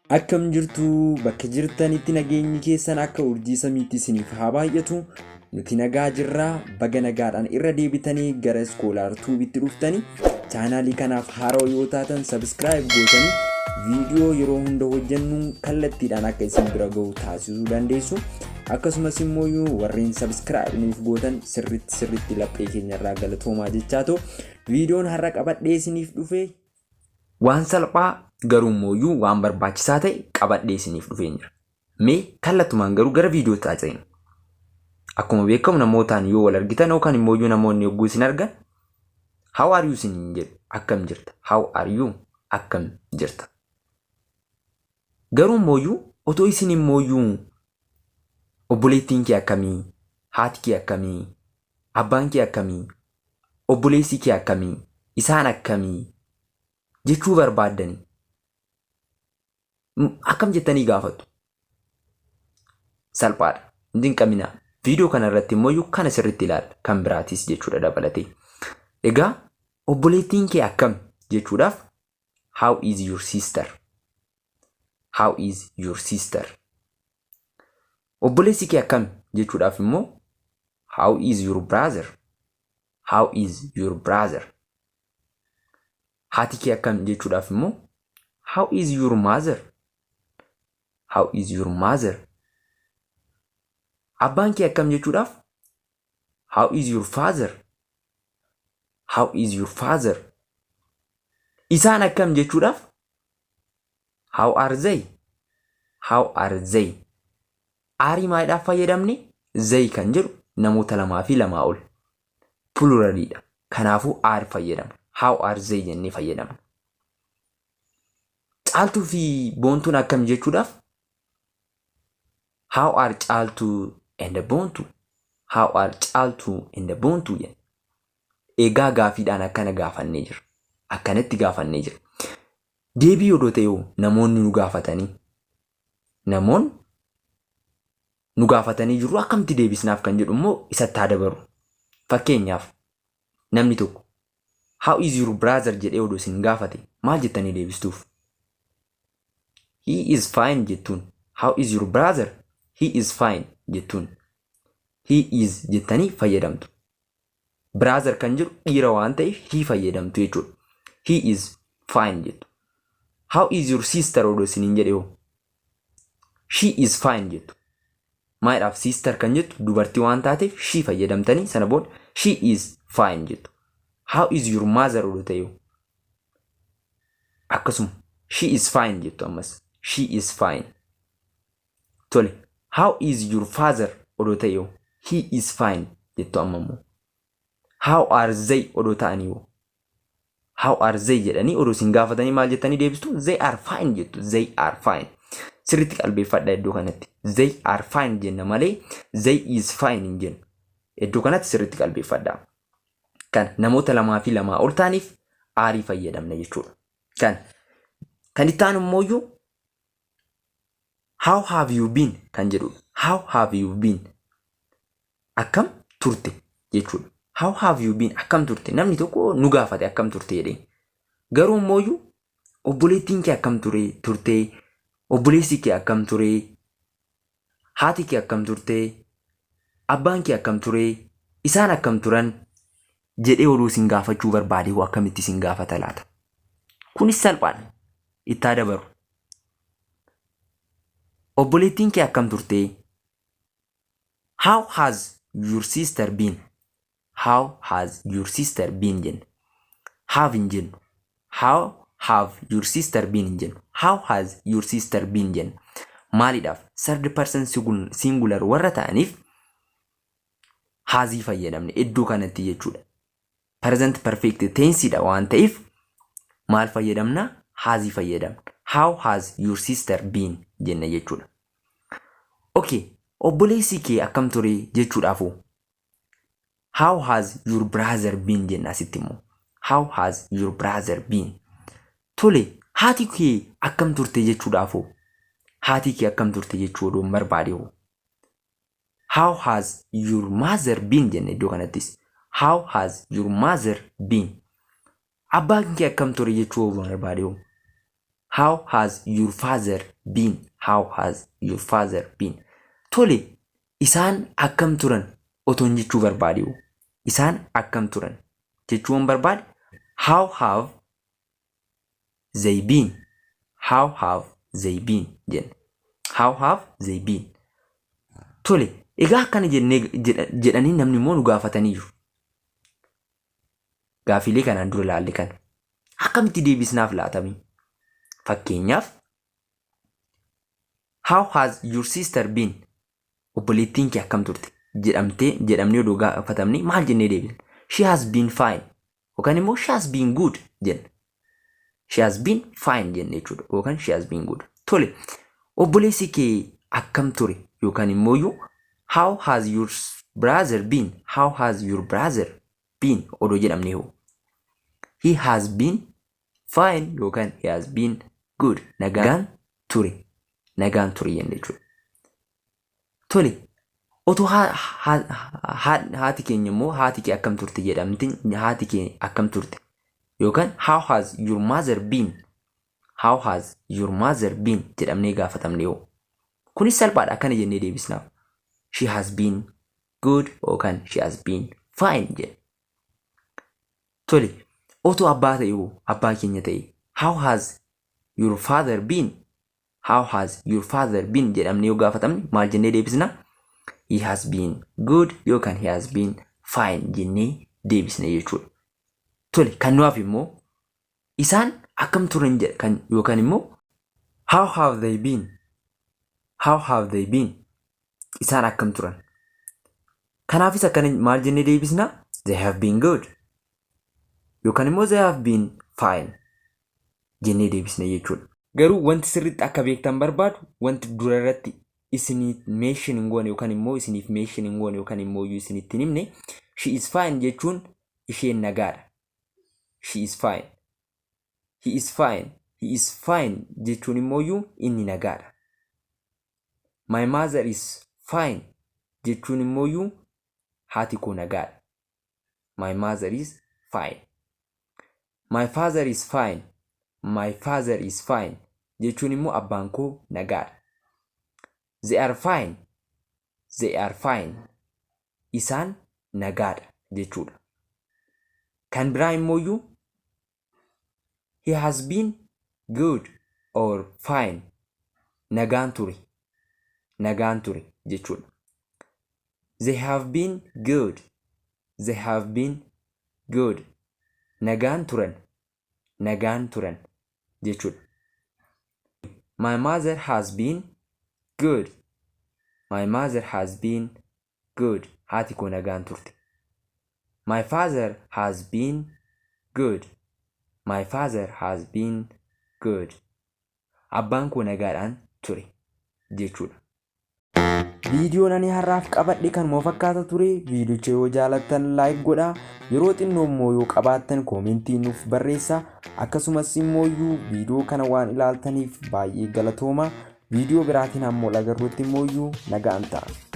Akkam jirtu? Bakka jirtanitti nageenyi keessan akka urjii samiitti isiniif haa baay'atu. Nuti nagaa jirraa. Baga nagaadhaan irra deebitanii gara Scholar Tubeitti dhuftanii, chaanaalii kanaaf haarawaa yoo taatan subscribe gootanii viidiyoo yeroo hunda hojjennu kallattiidhaan akka isin bira gahu taasisuu dandeessu. Akkasumas immoo warreen subscribe nuuf gootan sirritti sirritti laphee keenyarraa galatoomaa jechaa ta'u, viidiyoon har'a qabadhee isiniif dhufe waan salphaa garuu immoo waan barbaachisaa ta'e qabadhee isiniif dhufee jira. Mee kallattumaan garuu gara viidiyootti haa ceenu. Akkuma beekamu, namootaan yoo wal argitan yookaan immoo namoonni yogguu isin argan "How are you?" isiniin jedhu. Akkam jirta? How are you? Akkam jirta? Garuu immoo otoo isin immoo obboleettiin kee akkamii, haati kee akkamii, abbaan kee akkamii, obboleessi kee akkamii, isaan akkamii jechuu barbaaddanii akkam jettanii gaafatu? Salphaadha. Hin dinqaminaa. Viidiyoo kana irratti immoo kana sirriitti ilaalla. Kan biraatis jechuudha dabalatee. Egaa obboleettiin kee akkam jechuudhaaf, how is your sister? How is your sister? Obboleessi kee akkam jechuudhaaf immoo, how is your brother? How is your brother? Haati kee akkam jechuudhaaf immoo, how is your mother? How is your mother? Abbaan kee akkam jechuudhaaf, how is your father? How is your father? Isaan akkam jechuudhaaf, how are they? How are they? Are maaliidhaaf fayyadamne? They kan jedhu namoota lamaa fi lamaa ol. Pluraliidha. Kanaafuu are fayyadamna. How are they jennee fayyadamna. Caaltuu fi Boontuun akkam jechuudhaaf, how are Caaltuu and Boontuu? How are Caaltuu and Boontuu jenna. Egaa gaafiidhaan akkana gaafannee jira. Akkanatti gaafannee jira. Deebii odoo ta'e, namoonni nu gaafatanii, namoonni nu gaafatanii jiru, akkamitti deebisnaaf kan jedhu immoo isatti haa dabaru. Fakkeenyaaf, namni tokko "How is your brother?" jedhee odoo isin gaafate maal jettanii deebistuuf? "He is fine" jettuun. How is your brother? "He is fine" jettuun. "He is" jettanii fayyadamtu. "Brother" kan jedhu dhiira waan ta'eef "he" fayyadamtu jechuudha. "He is fine" jettu. "How is your sister?" odoo isiniin jedhe hoo? "She is fine" jettu. Maaliidhaaf? "Sister" kan jettu dubartii waan taateef "she" fayyadamtanii sana booda "she is fine" jettu. "How is your mother?" odoo ta'e hoo? Akkasuma "she is fine" jettu ammas. She is fine. Tole, "How is your father?" odoo ta'e hoo? "He is fine" jettu amma immoo. How are they odoo ta'anii hoo? "How are they?" jedhanii odoo isin gaafatanii maal jettanii deebistu? "They are fine" jettu. They are fine. Sirriitti qalbeeffadha iddoo kanatti. "They are fine" jenna malee "they is fine" hin jennu. Iddoo kanatti sirriitti qalbeeffadha. Kan namoota lamaa fi lamaa ol ta'aniif are fayyadamna jechuudha. Kan itti aanu immoo "How have you been?" kan jedhudha. How have you been? Akkam turte jechuudha. How have you been? Akkam turte? Namni tokko nu gaafate, akkam turte jedhee. Garuu immoo obboleettiin kee akkam ture turte? Obboleessi kee akkam ture? Haati kee akkam turte? Abbaan kee akkam ture? Isaan akkam turan? Jedhee oduu isin gaafachuu barbaade hoo akkamitti isin gaafata laata? Kunis salphaadha. Itti haa dabaru. Obboleettiin kee akkam turte? How has your sister been? How has your sister been jenna. "Have" hin jennu. "How have your sister been" hin jennu. "How has your sister been" jenna. Maaliidhaaf? Third person singular warra ta'aniif "has" fayyadamne iddoo kanatti jechuudha. Present perfect tenseidha waan ta'eef maal fayyadamna? "Has" fayyadamna. "How has your sister been?" jenna jechuudha. Okay, obboleessi kee akkam ture jechuudhaafu, "How has your brother been?" jenna asitti immoo. How has your brother been? Tole, haati kee akkam turte jechuudhaafu, haati kee akkam turte jechuu odoo barbaade hoo? "How has your mother been?" jenna iddoo kanattis. How has your mother been? Abbaan kee akkam ture jechuu odoo barbaade hoo? How has your father been? How has your father been? Tole, isaan akkam turan otoon jechuu barbaade, isaan akkam turan jechuun barbaade, how have they been? How have they been jenna. How have they been? Tole, egaa akkana jennee jedhanii namni immoo nu gaafatanii jiru. Gaafiilee kanaan dura ilaalle kana. Akkamitti deebisnaaf laatamii? Fakkeenyaaf, "How has your sister been?" Obboleettiin kee akkam turte jedhamtee jedhamnee odoo gaafatamne maal jennee deebisna? "She has been fine" yookaan immoo "She has been good" jenna. "She has been fine" jenne jechuudha yookaan "She has been good." Tole, obboleessi kee akkam ture yookaan immoo "How has your brother been? How has your brother been?" odoo jedhamne hoo? "He has been fine" yookaan "He has been good." Nagaan ture. Nagaan ture jenne jechuudha. Tole, otoo haati keenya immoo haati kee akkam turte jedhamti, haati kee akkam turte yookaan "How has your mother been? How has your mother been?" jedhamnee gaafatamne yoo? Kunis salphaadha, akkana jennee deebisnaaf. "She has been good" yookaan "She has been fine" jedha. Tole, otoo abbaa ta'e hoo, abbaa keenya ta'e, "How has your father been? How has your father been?" jedhamnee yoo gaafatamne maal jennee deebisna? "He has been good" yookaan "He has been fine" jennee deebisna jechuudha. Tole, kan nuuf immoo isaan akkam turan kan yookaan immoo "How have they been? How have they been?" Isaan akkam turan? Kanaafis akkana maal jennee deebisna? "They have been good" yookaan immoo "They have been fine" jennee deebisna jechuudha. Garuu wanti sirriitti akka beektan barbaadu, wanti dura irratti isiniif mention hin goone yookaan immoo isiniif mention hin goone yookaan immoo isinitti hin himne, "She is fine" jechuun isheen nagaadha. She is fine. He is fine. "He is fine" jechuun immoo inni nagaadha. "My mother is fine" jechuun immoo haati koo nagaadha. My mother is fine. "My father is fine." "My father is fine" jechuun immoo abbaan koo nagaadha. They are fine. They are fine. Isaan nagaadha jechuudha. Kan biraa immoo "He has been good" or "fine." Nagaan ture. Nagaan ture jechuudha. They have been good. They have been good. Nagaan turan. Nagaan turan jechuudha. My mother has been good. My mother has been good. Haati koo nagaan turte. My father has been good. My father has been good. Abbaan koo nagaadhaan ture jechuudha. Viidiyoon ani har'aaf qabadhe kanuma fakkaata ture. Viidiyocha yoo jaalattan like godhaa. Yeroo xinnoo immoo yoo qabaattan koomentii nuuf barreessaa. Akkasumas immoo viidiyoo kana waan ilaaltaniif baay'ee galatooma. Viidiyoo biraatiin hamma agarruutti immoo nagaan ta'a.